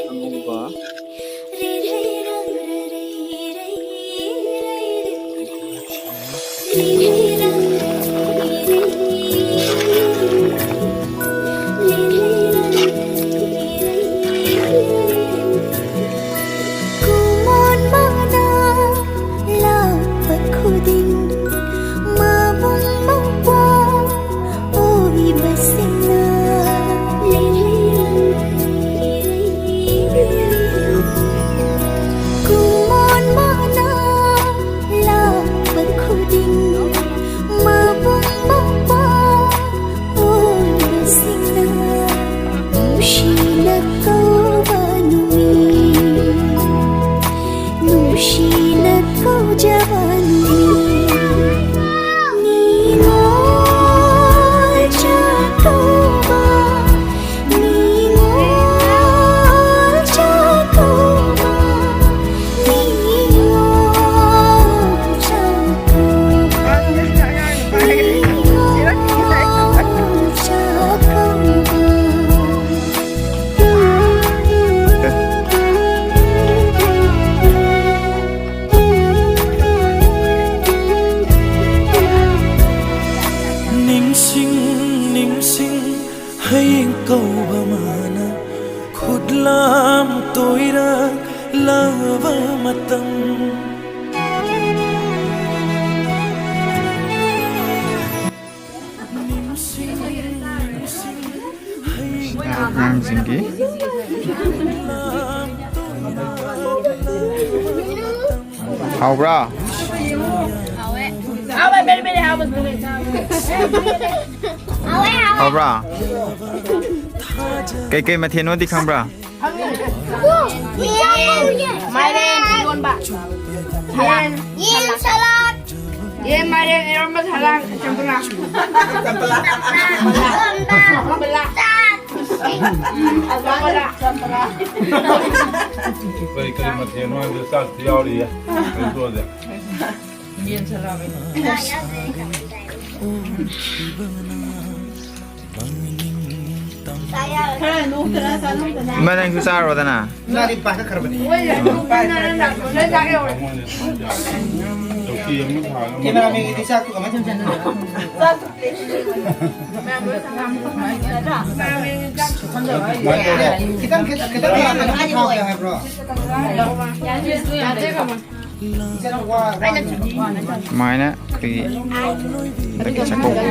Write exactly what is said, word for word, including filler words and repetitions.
ꯑꯉꯧꯕ꯫ ꯀꯨꯃꯣꯟ ꯃꯅꯥ ꯂꯥꯛꯄ ꯈꯨꯗꯤꯡ ꯃꯕꯨꯡ ꯃꯧꯄ꯭ꯋꯥ ꯑꯣꯏꯕꯁꯤꯡꯅ꯫ ꯀꯨꯃꯣꯟ ꯃꯅꯥ ꯂꯥꯛꯄ ꯈꯨꯗꯤꯡ ꯃꯕꯨꯡ ꯃꯧꯄ꯭ꯋꯥ ꯑꯣꯏꯕꯁꯤꯡꯅ ꯅꯨꯡꯁꯤꯅ ꯀꯧꯕ ꯅꯨꯃꯤꯠ, ꯅꯨꯡꯁꯤꯅ ꯀꯧꯖꯕ ꯅꯨꯃꯤꯠ꯫ ꯅꯤꯉꯣꯜ ꯆꯥꯛꯀꯧꯕ, ꯅꯤꯉꯣꯜ ꯆꯥꯛꯀꯧꯕ, ꯅꯤꯉꯣꯜ ꯆꯥꯛꯀꯧꯕ, ꯅꯤꯉꯣꯜ ꯆꯥꯛꯀꯧꯕ꯫ ꯅꯤꯡꯁꯤꯡ ꯅꯤꯡꯁꯤꯡ ꯍꯌꯦꯡ ꯀꯧꯕ ꯃꯥꯅ ꯈꯨꯠꯂꯥꯝ ꯇꯣꯏꯔꯛꯂꯕ ꯃꯇꯝ꯫ ꯅꯤꯡꯁꯤꯡ ꯅꯤꯡꯁꯤꯡ ꯍꯌꯦꯡ ꯑꯉꯥꯡꯁꯤꯡꯒꯤ ꯍꯥꯎꯕ꯭ꯔꯥ? ꯍꯥꯎꯕ꯭ꯔꯥ? ꯀꯩꯀꯩ ꯃꯊꯦꯜꯅꯣꯗꯤ ꯈꯪꯕ꯭ꯔꯥ? ꯌꯦꯟ, ꯃꯥꯏꯔꯦꯟ ꯏꯔꯣꯟꯕ, ꯁꯂꯥꯗ꯫ ꯌꯦꯟ ꯁꯂꯥꯗ꯫ ꯌꯦꯟ ꯃꯥꯏꯔꯦꯟ ꯏꯔꯣꯟꯕ, ꯁꯂꯥꯗ, ꯆꯝꯄ꯭ꯔꯥ꯫ ꯆꯝꯄ꯭ꯔꯥ꯫ ꯆꯝꯄ꯭ꯔꯥ꯫ ꯆꯝꯄ꯭ꯔꯥ꯫ ꯀꯔꯤ ꯀꯔꯤ ꯃꯊꯦꯜꯅꯣ ꯍꯥꯏꯕꯗ ꯆꯥꯛꯁꯨ ꯌꯥꯎꯔꯤꯌꯦ꯫ ꯀꯩꯅꯣ ꯇꯧꯔꯁꯦ꯫ ꯌꯦꯟ ꯁꯂꯥꯗ꯫ ꯏꯃꯥ, ꯅꯪꯁꯨ ꯆꯥꯔꯣꯗꯅ꯫ ꯉꯥꯗꯤ ꯄꯥꯏꯈꯠꯈ꯭ꯔꯕꯅꯤ꯫ ꯀꯦꯃꯦꯔꯥꯃꯦꯟꯒꯤꯗꯤ ꯆꯥꯛꯇꯣ ꯀꯃꯥꯏꯅ ꯊꯝꯖꯟꯗꯣꯏꯅꯣ? ꯈꯤꯇꯪ, ꯈꯤꯇꯪ, ꯈꯤꯇꯪ ꯊꯥꯎ ꯀꯌꯥ ꯍꯥꯏꯕ꯭ꯔꯣ? ꯏꯆꯟ ꯋꯥ-, ꯋꯥ-, ꯁꯨꯃꯥꯏꯅ ꯑꯩꯈꯣꯏꯒꯤ ꯍꯟꯗꯛꯀꯤ ꯆꯥꯛꯀꯧꯕ꯫